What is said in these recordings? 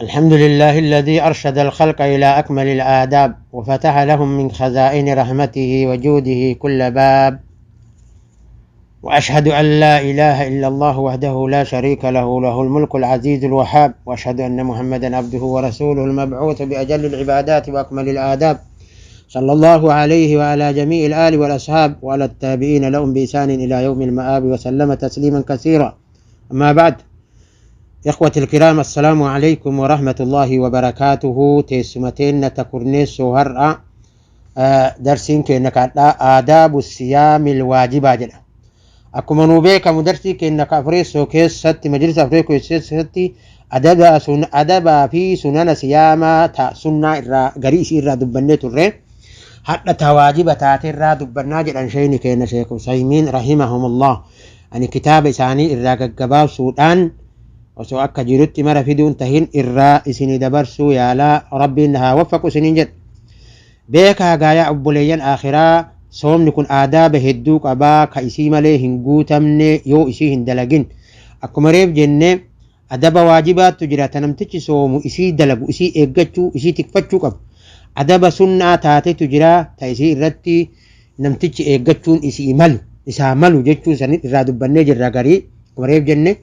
الحمد لله الذي أرشد الخلق إلى أكمل الآداب وفتح لهم من خزائن رحمته وجوده كل باب، وأشهد أن لا إله إلا الله وحده لا شريك له، له الملك العزيز الوهاب، وأشهد أن محمدا عبده ورسوله المبعوث بأجل العبادات وأكمل الآداب، صلى الله عليه وعلى جميع الآل والأصحاب وعلى التابعين لهم بإحسان إلى يوم المآب وسلم تسليما كثيرا. أما بعد، إخوة الكرام، السلام عليكم ورحمة الله وبركاته. تيسمتين تكرنيس هرأ درسين كأنك آداب الصيام الواجبة جدا. Akkuma nuu beekamu darsii keenya ka afreessoo keessatti, majlisa afreessoo keessatti, adaba sun adabaa fi sunana siyaamaa ta sunnaa irraa garii isii irraa dubbannee turre. Hadha ta waajiba taate irraa dubbannaa jedhan sheeyni keenya Sheekh Usaymiin rahimahumullah. Ani kitaaba isaanii irraa gaggabaabsuudhaan osoo akka jirutti mara fiduun tahin irraa isinii dabarsuu yaalaa, Rabbiin haa waffaqu isiniin jedha. Beekaa gaayaa obboleeyyan akhiraa, soomni kun aadaaba hedduu qabaa ka isii malee hin guutamne yoo isii hin dalagin. Akkuma reef jenne, adaba waajibaattu jira ta namtichi soomu isii dalagu, isii eeggachuu, isii tikfachuu qabu. Adaba sunnaa taatetu jira ta isii irratti namtichi eeggachuun isii malu, isaa malu jechuu sanin irraa dubbannee jirra garii. Akkuma reef jenne,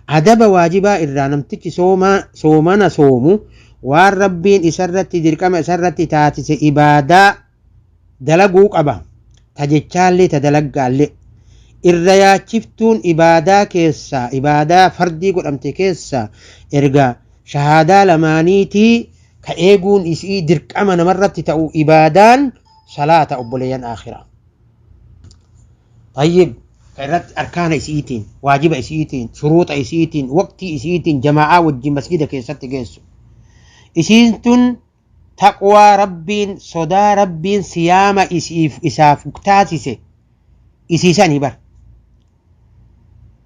adaba waajibaa irraa namtichi soomana soomu waan Rabbiin isarratti dirqama isarratti taatise ibaadaa dalaguu qaba. Ta jechaallee ta dalaggaallee. Irra yaachiftuun ibaadaa keessaa, ibaadaa fardii godhamte keessaa, erga shahaadaa lamaaniitii ka eeguun isii dirqama namarratti ta'u ibaadaan salaata, obboleeyyan akhiraa. Tayyib, ka irratti arkaana isiitiin, waajiba isiitiin, shuruuxa isiitiin, waqtii isiitiin, jamaa'aa wajjin masjida keessatti geessu. Isiin tun taqwaa Rabbiin, sodaa Rabbiin siyaama isiif isaaf taasise isiisanii bar.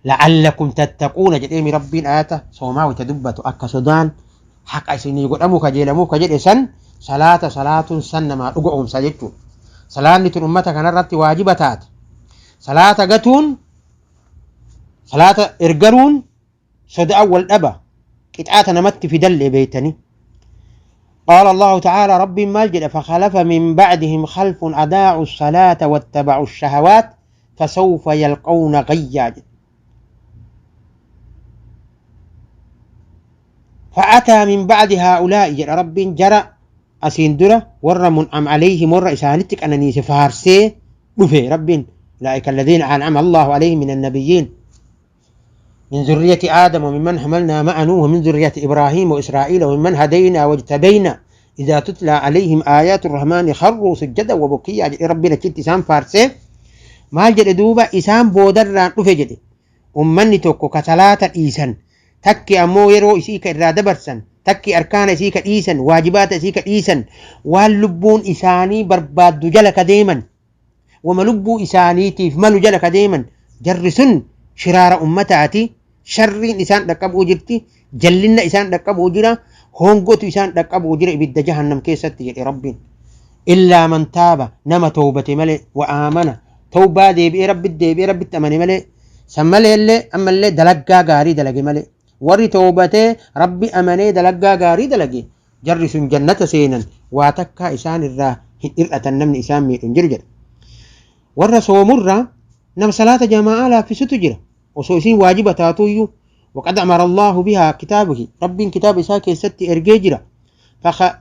La'allakum tattaquuna jedheemi Rabbiin ayata soomaa wayta dubbatu, akka sodaan haqa isinii godhamuu kajeelamuuf ka jedhe san salaata salaatuun san namaa dhuga oomsa jechuudha. Salaanni tun ummata kanarratti waajiba taate. Salaata gatuun, salaata ergaruun soda'an wal dhaba, qixaata namatti fidallee beeytanii. قال الله تعالى، رب مال جد: فخلف من بعدهم خلف أضاعوا الصلاة واتبعوا الشهوات فسوف يلقون غيا. فأتى من بعد هؤلاء جد رب جرى أسين درة ور منعم عليهم ور إسانتك أنني فارسي دفي رب، أولئك الذين أنعم الله عليهم من النبيين من ذرية آدم وممن حملنا مع نوح ومن ذرية إبراهيم وإسرائيل وممن هدينا واجتبينا، إذا تتلى عليهم آيات الرحمن خروا سجدا وبكيا. ربنا كنت إسان فارسي maal jedhe duuba? Isaan boodarraan dhufe jedhe ummanni tokko ka salaata dhiisan, takki ammoo yeroo isii ka irraa dabarsan, takki arkaana isii ka dhiisan, waajibaata isii ka dhiisan, waan lubbuun isaanii barbaaddu jala ka deeman, wama lubbuu isaaniitiif malu jala ka deeman. Jarri sun shiraara ummataati. Sharriin isaan dhaqqabuu jirti, jallinna isaan dhaqqabuu jira, hongotu isaan dhaqqabuu jira ibidda jahannam keessatti jedhe Rabbiin. Illaa man taaba, nama tawbate malee, wa aamana, tawbaa deebi'ee Rabbitti deebi'ee Rabbitti amane malee, san maleellee ammallee dalaggaa gaarii dalage malee. Warri tawbatee Rabbi amanee dalaggaa gaarii dalage, jarri sun jannata seenan, waa takkaa isaan irraa hin hir'atan, namni isaan miidhu hin jiru jedha. Warra soomurraa nama salaata jamaa'aa laaffisutu jira osoo isiin waajiba taatuyyuu. وقد أمر الله بها كتابه، رب كتاب إساء كيستي إرجي جرا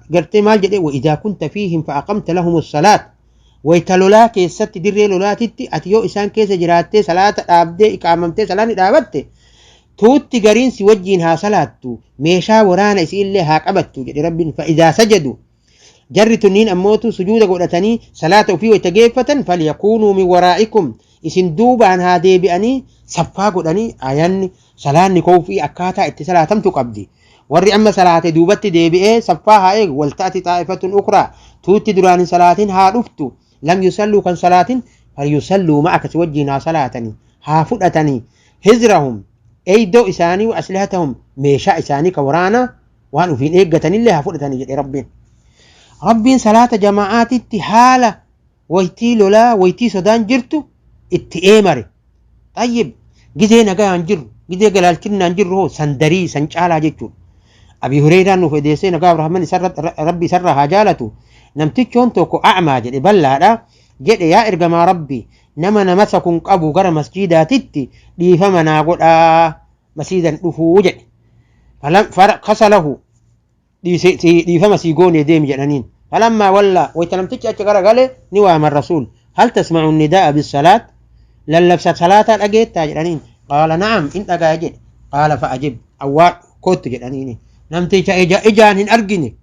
gartee maal jedhe: وإذا كنت فيهم فأقمت لهم الصلاة. Wayta lolaa keessatti, dirree lolaatitti ati yoo isaan keessa jiraattee salaata dhaabdee iqaamamtee salaanni dhaabatte, tuutti gariin si wajjiin haa salaattu, meeshaa waraana isiillee haa qabattu jedhe Rabbiin. فإذا سجدوا, jarri tunniin ammootu sujuuda godhatanii salaata ofii wayta geeffatan, فليكونوا من ورائكم, isin duubaan haa deebi'anii saffaa godhanii. Ayanni salaanni koofii akkaataa itti salaatamtu qabdi. Warri amma salaate duubatti deebi'ee saffaa haa eegu. ولتأت طائفة أخرى, tuutti duraan hin salaatin haa dhuftu, لم يصلوا, kan salaatin, فليصلوا معك, si wajjiin haa salaatanii, haa fudhatanii حذرهم, eeydoo isaanii, وأسلحتهم, meeshaa isaanii ka waraanaa waan ufiin eeggatanillee haa fudhatanii jedhe Rabbiin. Rabbiin salaata jamaa'aatitti haala waytii lolaa, waytii sodaan jirtu itti eemare. طيب, gizee nagaan jirru, gizee galaalchinnaan jirru hoo sandarii san caalaa jechuudha. Abii Hureyraan nuuf odeessee nagaaf rahman Rabbi isarraa haa jaalatu. Namtichoon tokko a'maa jedhe ballaadha jedhe yaa ergamaa Rabbi nama namasa kun qabu gara masjiidaatitti dhiifama naa godhaa masjiidan dhufuu jedhe. Farakasa lahu dhiifama sii goone deemi jedhaniin. Falammaa wallaa wayta namtichi achi gara gale ni waaman rasuul. Hal tasma'u nidaa'a bisalaat lallabsa salaataa dhageettaa jedhaniin. Qaala na'am in dhagaa jedhe. Qaala fa'ajib awwaadhu kottu jedhaniini. Namticha ijaan hin argine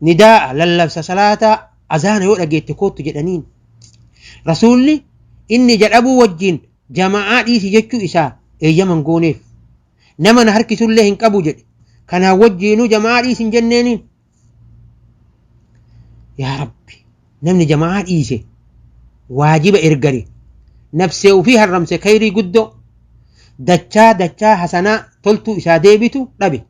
nidaa'a lallabsa salaataa azaana yoo dhageette kottu jedhaniin. Rasuulli inni ija dhabuu wajjin jama'aa dhiisi jechuu isaa eeyyaman gooneef. Nama na harkisullee hin qabu jedhe. Kanaa wajjiinuu jama'aa dhiisi hin jenneeniin. Yaa Rabbi namni jama'aa dhiise waajiba ergare nafsee ofii harramse khayrii guddoo dachaa dachaa hasanaa toltuu isaa deebitu dhabe.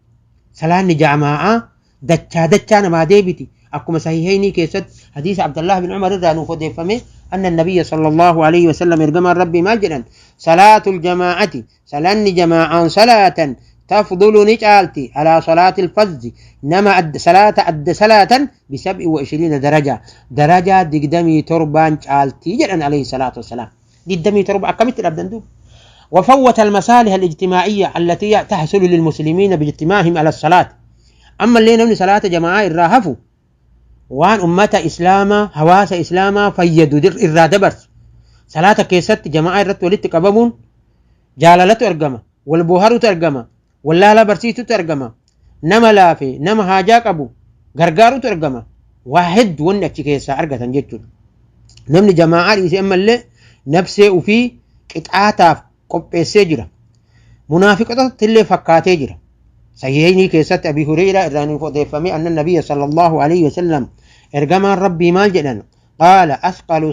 Salaanni jama'aa dachaa dachaa namaa deebiti. Akkuma sahihaynii keessatti hadiisa Abdallah bin Umar irraa nuuf odeeffame anna nabiyya sallallahu alayhi wasallam ergamaan Rabbii maal jedhan salaatul jamaa'ati salaanni jamaa'aan salaatan tafdulu ni caalti alaa salaatil fazzi nama salaata adda salaatan bisab'i wa ishiriina daraja darajaa 27 caaltii jedhan alayhi salaatu wassalaam. 27 akkamitti dhabdan duuba? وفوت المصالح الاجتماعية التي تحصل للمسلمين باجتماعهم على الصلاة. أما اللي نمني صلاة جماعة الراهفو وان أمة إسلاما هواس إسلاما فيدو در إرا دبرس صلاة كيست جماعة الرت ولت قببون جالالة أرقمة والبوهر ترقمة ولا لا برسيتو ترقمة نما لافي نما هاجاك أبو غرغارو ترقمة واحد ونك كيسا أرقة جتشو نمني جماعة رئيسي أما اللي نفسي وفي قطعاتا qopheessee jira. Munaafiqotatti illee fakkaatee jira. Sahihaynii keessatti Abi Hureyraa irraa nuuf odeeffame anna nabiyya sallallahu alayhi wasallam ergamaan Rabbii maal jedhan qaala asqalu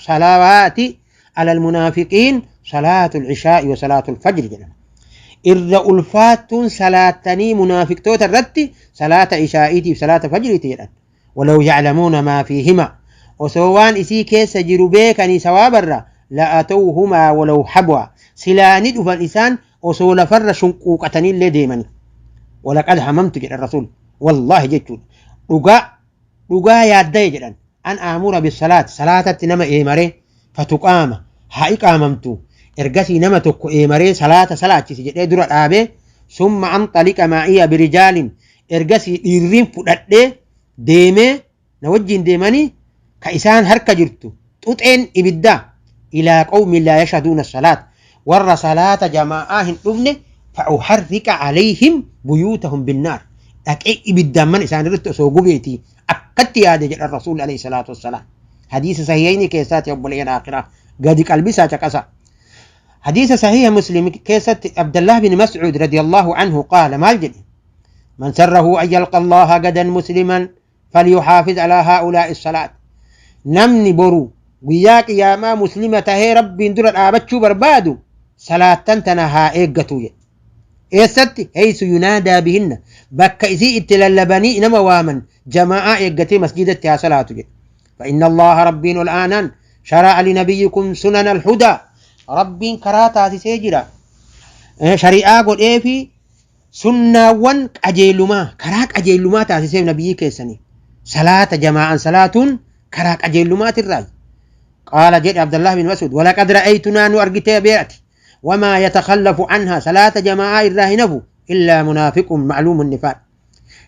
salawaati ala almunaafiqiin salaatu alcishaa'i wa salaatu alfajri jedhan. Irra ulfaattuun salaatanii munaafiqtoota irratti salaata ishaa'iitiif salaata fajriiti jedhan. Walaw yaclamuuna maa fiihima osoo waan isii keessa jiru beekanii sawaabarra la'atawhumaa walaw habwa silaani dhufan isaan osoo lafarra shunquuqatanii illee deemani. Walaqad hamamtu jedhan rasuul wallaahi jechuudha. Dhugaa dhugaa yaaddaye jedhan an aamura bisalaat salaatatti nama eemaree fatuqaama haa iqaamamtu ergasii nama tokko eemaree salaata salaachisi jedhee dura dhaabee summa anxaliqa maa'iya birijaalin ergasii dhiirriin fudhadhee deemee na wajjin deemanii ka isaan harka jirtu xuxeen ibiddaa إلى قوم لا يشهدون الصلاة ور صلاة جماعة هن فأحرق عليهم بيوتهم بالنار أكي بالدمن إسان رت أسوقو بيتي أكدت يا دجال الرسول عليه الصلاة والسلام. حديث صحيحين كيسات يوم الآخرة قد قلبي ساتكسا. حديث صحيح مسلم كيسات عبد الله بن مسعود رضي الله عنه قال ما الجد من سره أن يلقى الله غدا مسلما فليحافظ على هؤلاء الصلاة. نمني برو guyyaa qiyaamaa muslima tahee rabbiin dura dhaabachuu barbaadu salaattan tana haa eeggatu jedhe. Eessatti haysu yunaadaa bihinna bakka isii itti lallabanii nama waaman jamaa'aa eeggatee masjidatti haa salaatu jedhe. فإن الله ربين الآنان شرع لنبيكم سنن الهدى ربين كراتا سيجرا شريعة قد إيه في سنة أجيلما كراك أجيلما تاسيسي نبي كيسني صلاة جماعة صلاة كراك أجيلما تراي. قال جد عبد الله بن مسعود ولقد رأيتنا نؤرجتي بيرتي وما يتخلف عنها صلاة جماعة الراهنه إلا منافق معلوم النفاق.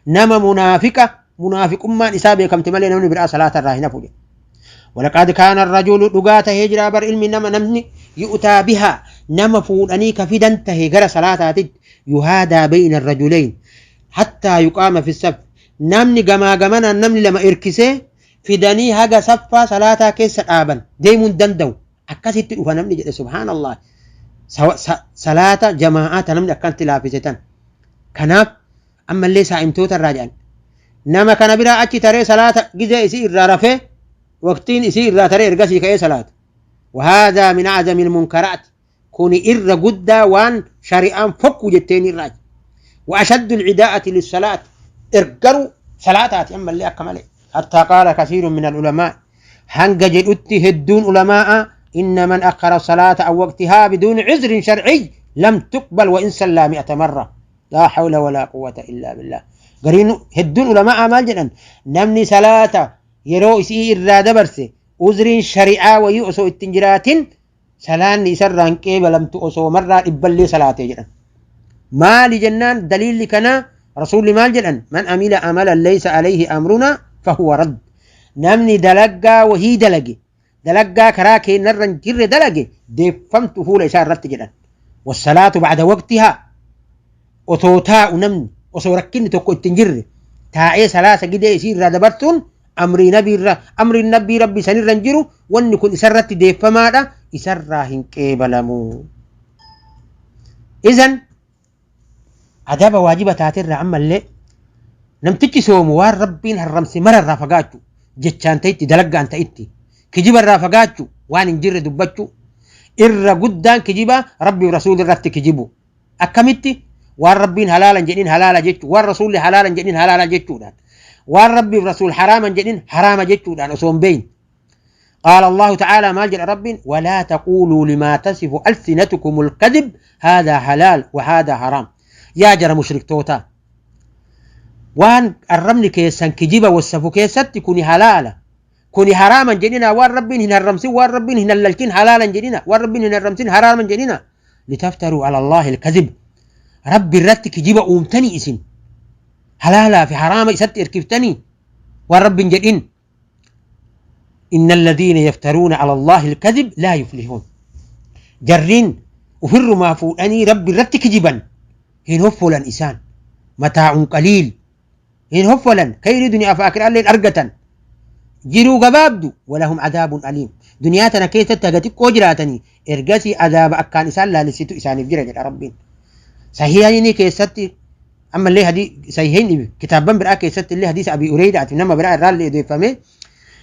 نما منافقة منافق ما إسابة كم تملي نمني برأ صلاة الراهنه. ولقد كان الرجل دقاته هجرا بر علم نما نمني يؤتى بها نما فودني كفدن تهجر صلاة تد يهادى بين الرجلين حتى يقام في الصف. نمني جما جمنا نمني لما إركسه fidanii haga saffaa salaataa keessa dhaaban deemuun danda'u akkasitti dhufa namni jedhe subhaanallah. Salaata jamaa'aa ta namni akkanatti laaffise tan. Kanaaf ammallee saa'imtoota irraa jedhan nama kana biraa achi taree salaata gizee isii irraa rafee waqtiin isii irraa taree ergasii ka'ee salaata. وهذا من أعظم المنكرات كوني إر قدا وان شريعان فكو جتين الراج وأشد العداءة للصلاة إرقروا صلاتات أما اللي أكمله. حتى قال كثير من العلماء هنجد هدون علماء إن من أخر الصلاة أو وقتها بدون عذر شرعي لم تقبل وإن صلى 100 مرة. Laa hawla walaa quwwata illaa billah. Gariin hedduun ulamaa maal jedhan? Namni salaata yeroo isii irraa dabarse uzriin shari'aa wayii osoo ittiin jiraatin salaanni isarraa hin qeebalamtu osoo marraa dhibballee salaatee jedhan. Maali jennaan daliilli kanaa rasuulli maal jedhan? Man amila amalan laysa alayhi amruna fahuwa radd. Namni dalaggaa wahii dalage, dalaggaa karaa keenyarra hin jirre dalage, deeffamtu fuula isaa irratti jedhan. Wassalaatu bacda waqtihaa, otoo taa'u namni osoo rakkinni tokko ittiin jirre taa'ee salaasa gidee isii irraa dabarsuun amrii nabiirra, amriin nabii rabbi sanirra hin jiru, wanni kun isarratti deeffamaadha, isarraa hin qeebalamu. Izan adaba waajiba taaterraa ammallee namtichi soomu waan rabbiin harramse mararraa fagaachuu, jechaan ta'itti, dalaggaan ta'itti, kijibarraa fagaachuu, waan hin jirre dubbachuu. Irra guddaan kijibaa rabbii rasuul irratti kijibu. Akkamitti? Waan rabbiin halaalan jedhin halaala jechuu, waan rasuulli halaalan jedhin halaala jechuudhaan, waan rabbiif rasuul haraaman jedhin haraama jechuudhaan osoo hin beeyin. قال الله تعالى ما جل رب: ولا تقولوا لما تصف ألسنتكم الكذب هذا حلال وهذا حرام. يا جرى مشرك توتا، وان الرمل كيسان كجيبة والسفو كيست كوني حلالا كوني حراما جنينا، وان ربين هنا الرمسين، وان ربين هنا اللالكين حلالا جنينا، وان ربين هنا الرمسين حراما جنينا، لتفتروا على الله الكذب. ربي الرت كجيبة أمتني إسن حلالا في حرام إسات إركفتني وان رب جدين. إن الذين يفترون على الله الكذب لا يفلحون. جرين وفر ما فوقني ربي الرت كجبا هنفولا إسان متاع قليل، هنفولا كير دنيا فاكر الليل أرقة جرو قبابدو ولهم عذاب أليم. دنياتنا كيف تتغتك وجراتني إرقسي عذاب أكان إسان لا لسيتو إسان في ربين. صحيحين كيستي أما اللي هدي صحيحين كتابا برأى كيست اللي حديث أبي أريد نما برأى الرال اللي يفهمه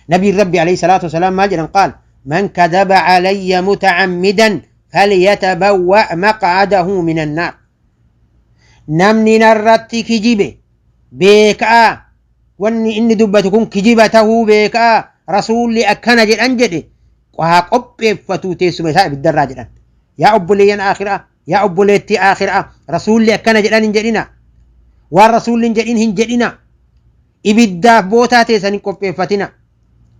نبي الرب عليه الصلاة والسلام ما جرى قال: من كذب علي متعمدا فليتبوأ مقعده من النار. نمني نرت كجيبه بيكا واني إني دبتكم كجيبته بيكا رسول لأكنا جل أنجده وهاقب فتوتي سميساء بالدراجة. يا أبو لي آخرة، يا أبو ليتي آخرة، رسول لأكنا جل أنجدنا والرسول لنجدين هنجدنا إبدا بوتاتي سنقب فتنا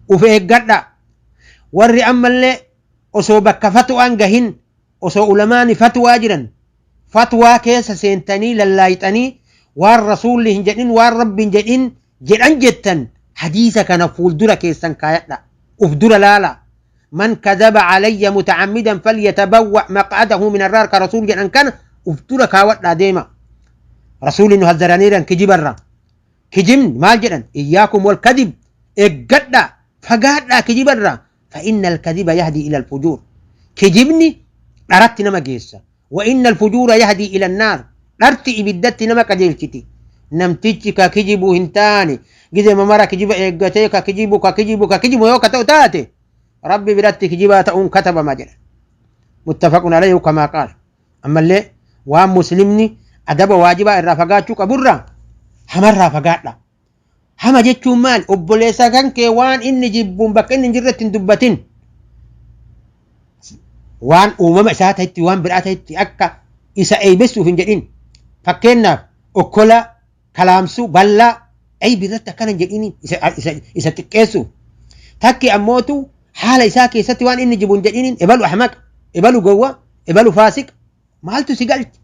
وفي قدّا. warri ammallee osoo bakka fatwaan gahin, osoo ulamaani fatwaa jiran fatwaa keessa seentanii lallaayixanii waan rasuulli hin jedhin, waan rabbi hin jedhin jedhan jettan, hadiisa kana fuuldura keessan kaayadha, uf dura laala. Man kadaba calayya mutacammidan falyatabawwa maqcadahu min arraar ka rasuul jedhan kana uf dura kaawwadhaa deema. Rasuulli nu hazzaraniiran kijibarra. Kijibni maal jedhan? Iyyaakum walkadib, eeggadha, fagaadhaa kijibarra. فإن الكذب يهدي إلى الفجور، كجبني أردت نما جيسا، وإن الفجور يهدي إلى النار، أرتي إبدت نما كجيلتي نمتيجي كجيبو هنتاني جزء ما مرة كجيب إيجاتي كجيبو كجيبو كجيبو يو كتو تاتي ربي برتي كجيبا تؤون كتب ما جرى. متفق عليه كما قال. أما اللي وام مسلمني أدب واجبا الرفقات كبرة همر رفقات لا hama jechuun maal? Obboleessa kan kee waan inni jibbuun bakka inni hin jirretti hin dubbatin, waan uumama isaa ta'etti, waan biraa ta'etti akka isa eeybessuuf hin jedhin. Fakkeenyaaf okkola kalaamsuu bal'aa eybi irratti akkana hin jedhin, isa xiqqeessuuf. Takki ammootu haala isaa keessatti waan inni jibu hin jedhiniin, ebalu ahmaq, ebalu gowwa, ebalu faasiq, maaltu si galchi?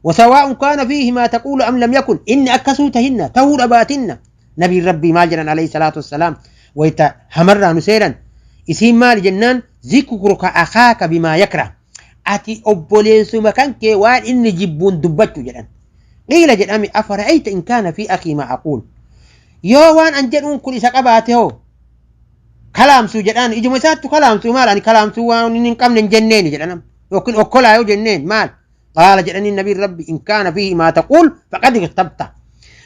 وسواء كان فيه ما تقول أم لم يكن، إن أكسو تهن تهور أباتن. نبي ربي مال جنان عليه الصلاة والسلام ويتا همرا نسيرا إسين مال جنان ذكرك أخاك بما يكره، أتي أبوليس مكانك وان إن جبون دبتو جنان. قيل جنان: أفرأيت إن كان في أخي ما أقول؟ يو وان أنجلون كل سقباته كلام سو جنان إجو مساتو كلام سو مال أني كلام سو وان إن كم جنين جنان وكل أكلا يو جنين مال. قال جنان النبي ربي: إن كان فيه ما تقول فقد اغتبته.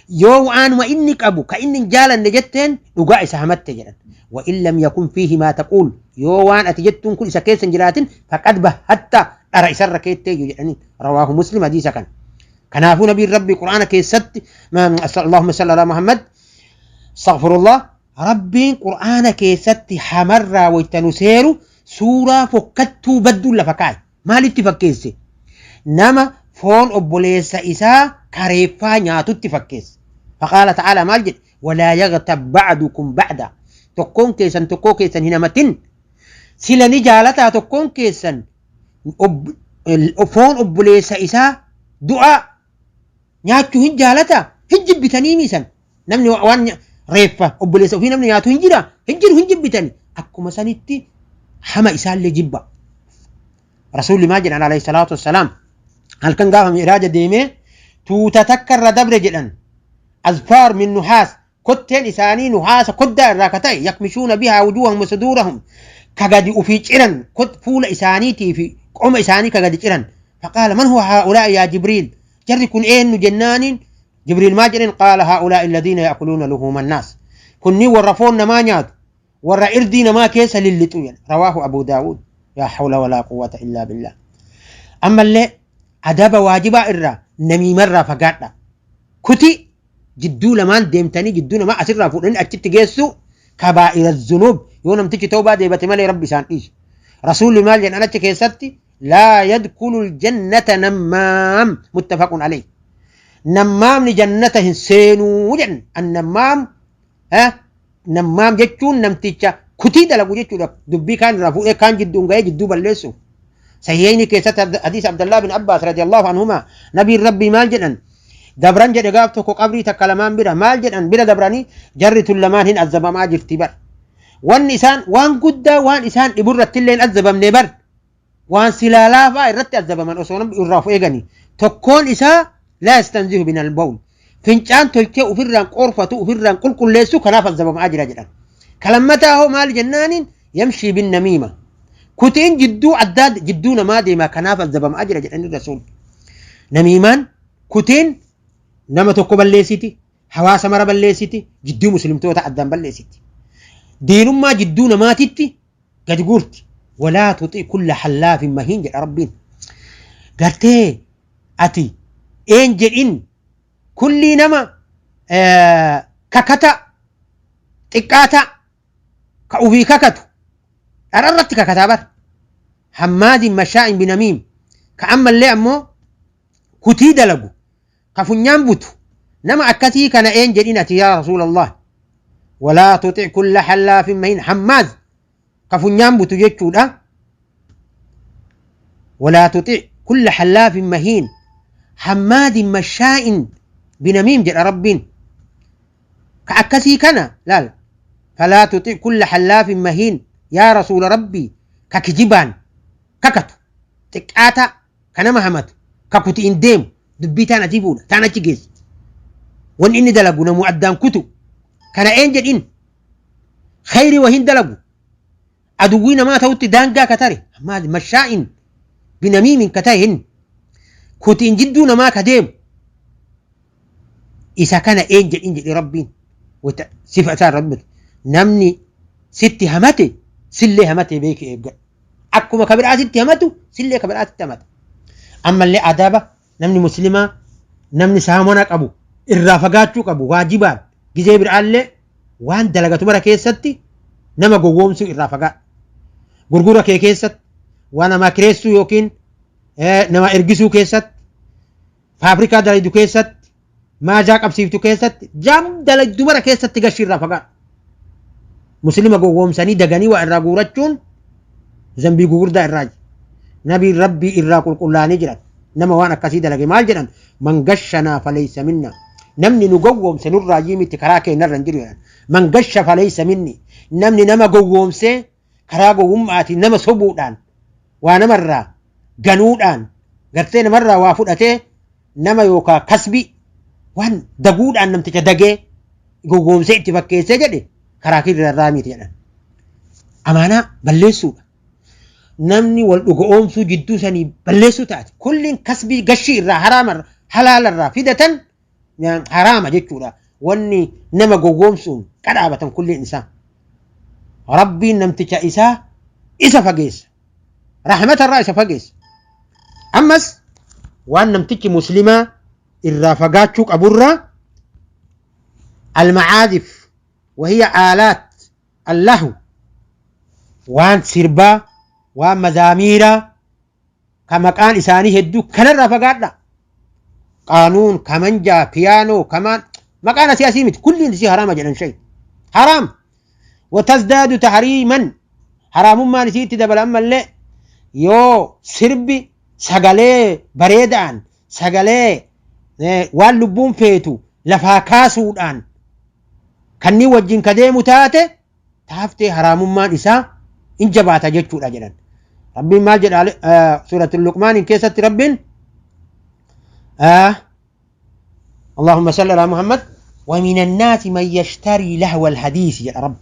yoo waanuma inni qabu ka inni hin jaalanne jetteen dhugaa isa hamatte jedhan. Wa in lam yakun fiihi maa taquul, yoo waan ati jettuun kun isa keessa hin jiraatin, faqad bahatta, dhara isarra keetteeyyu jedhanii. Rawaahu Muslim hadiisa kana. Kanaafuu nabiin rabbi qur'aana keessatti, allahumma salli ala Muhammad, astaghfirullah, rabbiin qur'aana keessatti hamarraa wayta nu seeru suuraa fokkattuu badduun lafa kaa'e. Maalitti fakkeesse? Nama Foon obboleessa isaa kareeffaa nyaatutti fakkeessa. Faqaala ta'aalaa maal jedhe? Walaa yaghtab ba'dukum ba'da. Tokkoon keessan tokkoo keessan hin hamatin. Sila ni jaalataa tokkoon keessan foon obboleessa isaa du'aa nyaachuu hin jaalataa? Hin jibbitanii miisan. Namni waan reeffa obboleessa ofii namni nyaatu hin jira. Hin jiru, hin jibbitani. Akkuma sanitti hama isaallee jibba. Rasuulli maal jedhan alayhi salaatu wassalaam? Halkan gaafa mi'raaja deemee tuuta takka irra dabre jedhan. Azfaar min nuhaas, kotteen isaanii nuhaasa koddaa irraa ka ta'e, yakmishuuna bihaa wujuuhahum wa suduurahum, ka gadi ufii ciran, fuula isaaniitii fi qoma isaanii ka gadi ciran. Faqaala man huwa haa'ulaa'i yaa Jibriil, jarri kun eenyu jennaaniin, Jibriil maal jedheen? Qaala haa'ulaa'i alladhiina ya'kuluuna luhuuma annaas, kunniin warra foon namaa nyaatu, warra irdii namaa keessa lillixu jedha. Rawaahu Abu Daawud. Yaa hawla walaa quwwata illaa billah. Ammallee adaba waajibaa irraa namiimarraa fagaadha. Kuti jidduu lamaan deemtanii jidduu namaa asirraa fuudhanii achitti geessu kabaa'ira zunuub. Yoo namtichi tawbaa deebate malee Rabbi isaan dhiisu. Rasuulli maal jedhan achi keessatti? Laa yadkhulu ljannata nammaam, muttafaqun alayh. Nammaamni jannata hin seenuu jedhan. Annammaam, nammaam jechuun namticha kutii dalagu jechuudha. Dubbii kaan irraa fuudhee kaan jidduun ga'ee jidduu balleessu. Sahiihayni keessatti hadiisa Abdallah bin Abbaas radiyallahu anhuma, nabiin Rabbii maal jedhan? Dabran jedhe gaaf tokko qabrii takka lamaan bira. Maal jedhan bira dabranii? Jarri tun lamaan hin azzabamaa jirti bar. Wanni isaan waan guddaa waan isaan dhiburratti illee hin azzabamne bar. Waan silaa laafaa irratti azzabaman osoo namni irraa of eeganii. Tokkoon isaa laa yastanzihu min albawl, fincaan tolchee ofirraan qoorfatu, ofirraan qulqulleessu, kanaaf azzabamaa jira jedhan. Kalammataa hoo maal jennaaniin, yamshii bin namiima, kutiin jidduu addaa jidduu namaa deema, kanaaf azzabamaa jira jedhanii Rasuul. Namiimaan kutiin nama tokko balleessiti, hawaasa mara balleessiti, jidduu muslimtoota addaan balleessiti, diinummaa jidduu namaatitti gadi guurti. Walaa tuxi kulla hallaafin mahiin jedha Rabbiin. Gartee ati een jedhin kullii nama kakata xiqqaata ka ufii kakatu, dhararratti kakataa bar. Hammaadin mashaa'in binamiim, ka ammallee ammoo kutii dalagu, ka funyaan butu, nama akkasii kana een jedhin ati yaa Rasuulallah. Walaa tuxi kulla hallaafin mahiin, hammaaz ka funyaan butu jechuudha. Walaa tuxi kulla hallaafin mahiin hammaadin mashaa'in binamiim jedha Rabbiin. Ka akkasii kana laal. Falaa tuxi kulla hallaafin mahiin yaa Rasuula Rabbii, ka kijibaan kakatu, xiqqaata ka nama hamatu, ka kutiin deemu, dubbii taan asii fuudha taan achi geessa, wanni inni dalagu namu addaan kutu, kana een jedhin. Khayri wahin dalagu, aduwwii namaa ta'utti daangaa ka tare, maali mashaa'in binamiimin ka ta'e, hin kutiin jidduu namaa ka deemu, isa kana een jedhin jedhe Rabbiin. Wata sifa isaa Rabbi namni sitti hamate sillee hamate beeki eeggadhu. Akkuma ka biraa sitti hamatu sillee ka biraa sitti hamata. Ammallee adaba namni muslimaa namni saamona qabu irraa fagaachuu qabu waajibaan, gizee biraallee waan dalagatu mara keessatti nama gowwoomsuu irraa fagaadhu. Gurgura kee keessatti, waa namaa kireessuu yookiin nama ergisuu keessatti, faabrikaa dalagdu keessatti, maajaa qabsiiftu keessatti, jaam dalagdu mara keessatti gashii irraa fagaadhu. Muslima gowwoomsanii daganii waa irraa guurachuun zambii gugurdaa irraa. Nabiin Rabbii irraa qulqullaanii jiran. Nama waan akkasii dalage maal jedhan? Man gashanaa faleysa minna, namni nu gowwoomse nurraa miti, karaa keenyarra hin jiru jedhan. Man gasha faleysa minni, namni nama gowwoomsee karaa gowwummaatiin nama sobuudhaan waa namarraa ganuudhaan gartee namarraa waa fudhatee nama yookaa kasbii waan daguudhaan namticha dagee gowwoomsee itti fakkeessee jedhe karaa kirra miti jedhan. Amaanaa balleessuudha. Namni wal dhuga oomsuu jidduu sanii balleessuu taate. Kulliin kasbii gashii irraa haraama halaalarraa fidatan haraama jechuudha. Wanni nama gowwoomsuun qadhaabatan kulliin isaa. Rabbiin namticha isaa isa fageessa. Rahmatarraa isa fageessa. Ammas waan namtichi muslimaa irraa fagaachuu qaburraa almacaazif wahiya aalaat allahu, waan sirbaa, waan mazaamiiraa ka maqaan isaanii hedduu kanarraa fagaadha. Qaanuun, kamanjaa, piyaanoo, kamaan maqaan asii asii miti, kulliin isii haraama jedhan. Shay haraam. Watasdaadu tahriiman, haraamummaan isiitti dabala. Ammallee yoo sirbi sagalee bareedaan, sagalee waan lubbuun feetu lafaa kaasuudhaan kanneen wajjin ka deemu taate, taaftee haraamummaan isaa in jabaata jechuudha jedhan. Rabbiin maal jedha suuratul Luqmaaniin keessatti? Rabbiin, اللهم صل على محمد، ومن الناس من يشتري لهو الحديث jedha. Rabbi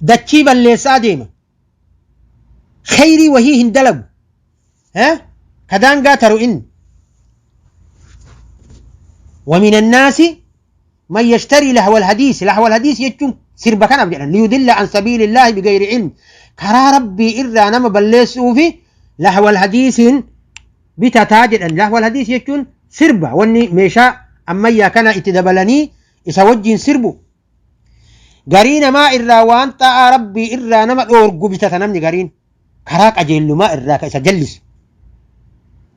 dachii balleessaa deema, khayrii wahii hin dalagu, ka daangaa taru inni. ومن الناس من يشتري لهو الحديث، لهو الحديث jechuun sirba kanaaf jedhan، ليضل عن سبيل الله بغير علم، karaa Rabbii irraa nama balleessuufi لهو الحديث bitataa jedhan. لهو الحديث jechuun sirba, wanni meeshaa ammayyaa kana itti dabalanii isa wajjin sirbu. Garii namaa irraa waan xaa'aa Rabbii irraa nama dhoorgu bitata namni gariin, karaa qajeellumaa irraa ka isa jallisu.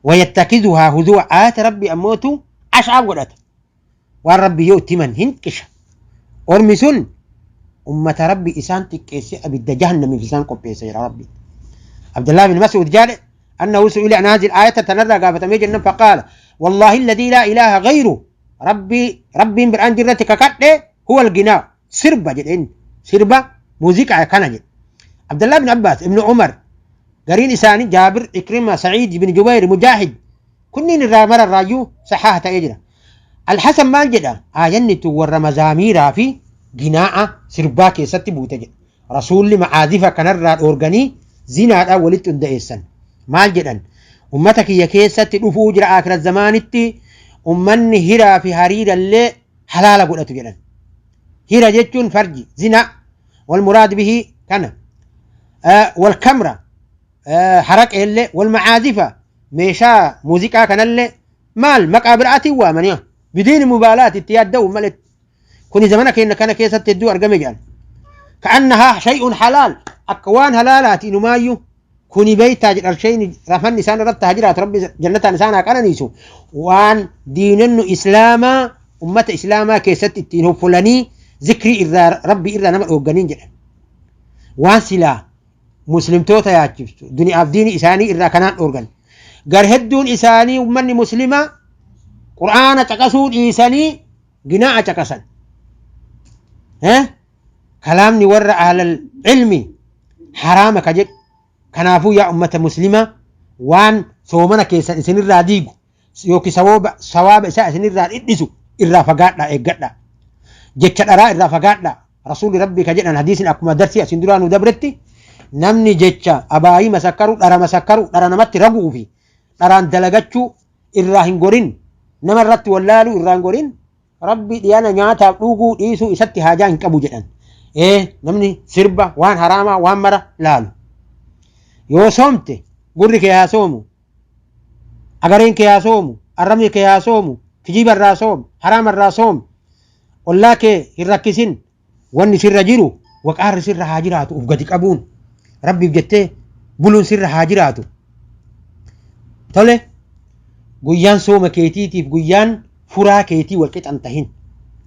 ويتخذها هزوا، aayata Rabbii ammootu ashaab godhata. Waan Rabbii yoo itti himan hin qisha. Ormi sun ummata Rabbi isaan xiqqeesse, abidda jahannamiif isaan qopheesse jedha Rabbi. Abdullah bin Mas'ud jedhe أنه سئل عن هذه الآية، tanarraa gaafatamee jennan، فقال والله الذي لا إله غيره، ربي ربين biraan jirratti kakadhe، هو الغناء، sirba jedheen, sirba muuziqaa kana jedhe. Abdullah bin Abbas, Ibn Umar, gariin isaanii, Jaabir, Ikrima, Saciid bin Jubayr, Mujaahid, kunniin irraa mara irraayyuu saxaaha ta'ee jira. Alhasan maal jedha? Aayanni tun warra mazaamiiraa fi ginaa'a sirbaa keessatti buute jedha. Rasuulli ma'aazifa kanarraa dhoorganii zinaadhaan walitti hunda'eessan. Maal jedhan? Ummata kiyya keessatti dhufuu jira akira zamaanitti ummanni hiraa fi hariirallee halaala godhatu jedhan. Hira jechuun farji, zinaa, والمراد به kana والخمر, haraqeellee, والمعازف, meeshaa muuziqaa kanallee maal maqaa biraatiin waamanii بدون مبالاة itti yaadda'u malee. Kuni zamana keenya kana keessatti hedduu argame jedhan. كأنها شيء حلال, akka waan halaalaati inumaayyuu kuni beeytaa jedhan. Shayni rafan isaan irratti haa jiraatu, Rabbi jannataan isaan haa qananiisu. Waan diinannu Islaamaa ummata Islaamaa keessatti ittiin hoffolanii zikrii irraa Rabbi irraa nama dhoogganiin jedhan. Waan silaa muslimtoota yaachiftu duniyaaf diini isaanii irraa kanaan dhoorgan. Gar hedduun isaanii ummanni muslimaa Qur'aana caqasuu dhiisanii ginaa'a caqasan. Kalaamni warra ahlal ilmi haraama ka jedhu. Kanaafuu yaa ummata muslimaa, waan soomana keessan isinirraa diigu yookiin sawaaba isaa isinirraa dhidhisu irraa fagaadhaa, eeggadhaa. Jecha dharaa irraa fagaadhaa. Rasuulli Rabbii ka jedhan, hadiisin akkuma darsii asin duraa nu dabretti, namni jecha abaayii masakkaru, dhara masakkaru, dhara namatti raguu fi dharaan dalagachuu irraa hin gorin, nama irratti wallaaluu irraa hin gorin, Rabbi dhiyana nyaataaf dhuguu dhiisuu isatti haajaa hin qabu jedhan. Ee, namni sirba, waan haraamaa, waan mara laalu. Yoo soomte gurri kee haa soomu, agareen kee haa soomu, arrabni kee haa soomu, kijiba irraa soom, haraama irraa soom, ollaa kee hin rakkisin. Wanni sirra jiru waqaarri sirra haa jiraatu, uf gadi qabuun Rabbiif jettee buluun sirra haa jiraatu. Tole, guyyaan sooma keetiitiif guyyaan furaa keetii wal qixan tahin,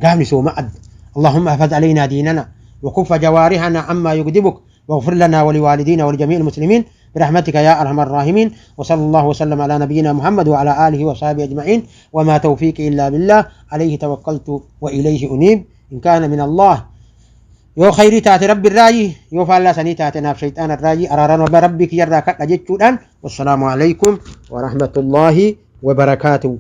gaafni sooma adda. اللهم احفظ علينا ديننا وكف جوارحنا عما يغضبك واغفر لنا ولوالدينا ولجميع المسلمين برحمتك يا ارحم الراحمين. وصلى الله وسلم على نبينا محمد وعلى اله وصحبه اجمعين. وما توفيقي الا بالله، عليه توكلت واليه انيب. ان كان من الله, yoo khayrii taate Rabbi irraayi, yoo faallaa sanii taate naaf shayxaana irraayi. Araaraan Rabbi kiyyarraa kadha jechuudhaan. والسلام عليكم ورحمة الله وبركاته.